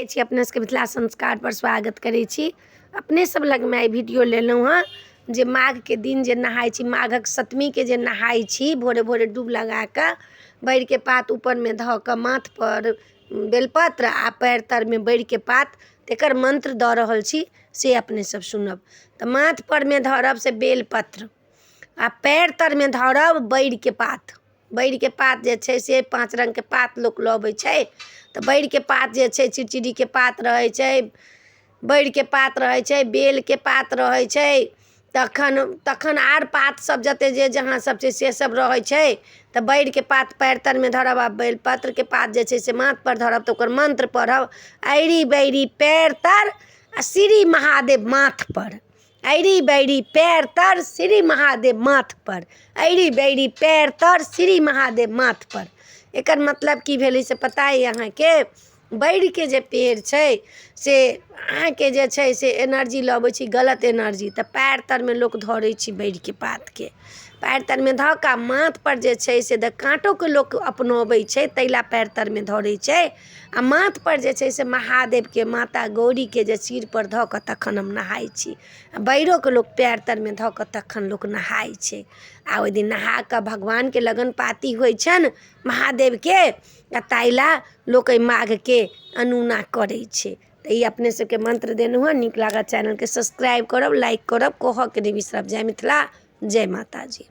छी अपने सबके मिथिला संस्कारपर स्वागत करै छी। अपने सब लगमे आइ वीडियो लेलहुँ हँ जे माघके दिन जे नहाइ छी, माघक सप्तमीके जे नहाइ छी, भोरे भोरे डूब लगा कऽ बैरके पात ऊपरमे धऽ कऽ माथपर बेलपत्र आ पएर तरमे बैरके पात, तेकर मन्त्र दऽ रहल छी से अपने सब सुनब। तऽ माथपर मे धरब से बेलपत्र आ पएर तरमे धरब बैरके पात। बैरके पात जे छै से 5 रङ्गके पात लोक लबै छै। तऽ बैरके पात जे छै, चिड़चिड़ीके पात रहै छै, बैरके पात रहै छै, बेलके पात रहै छै, तखन आर पात सब जते जे जहाँ सब छै से सब रहै छै। तऽ बैरके पात पएर तरमे धरब आ बेलपत्रके पात जे छै से माथपर धरब। तऽ ओकर मन्त्र पढ़ब, ऐरी बैरी पएर तर आ श्री महादेव माथपर, ऐरी बैरी पैर तर श्री महादेव माथपर, ऐरी बैरी पैर तर श्री महादेव माथपर। एकर मतलब की भेलै से पता अइ अहाँके? बैरके जे पेड़ छै से अहाँके जे छै से एनर्जी लबै छी, गलत एनर्जी। तऽ पएर तरमे लोक धरै छै बैरके पातके, पएर तरमे धऽ कऽ माथपर जे छै से काँटोके लोक अपनबै छै, ताहि लए पएर तरमे धरै छै। आ माथपर जे छै से महादेवके, माता गौरीके जे सिरपर धऽ कऽ तखन हम नहाइ छी। आ बैरोके लोक पएर तरमे धऽ कऽ तखन लोक नहाइ छै। आ ओहि दिन नहा कऽ भगवानके लगन पाती होइ छनि महादेवके, आ ताहि लए लोक एहि माघके अनूना करै छै। तऽ ई अपने सबके मन्त्र देलहुँ हँ। नीक लागत चैनलके सब्सक्राइब करब, लाइक करब, कहऽके नहि बिसरब। जय मिथिला, जय माताजी।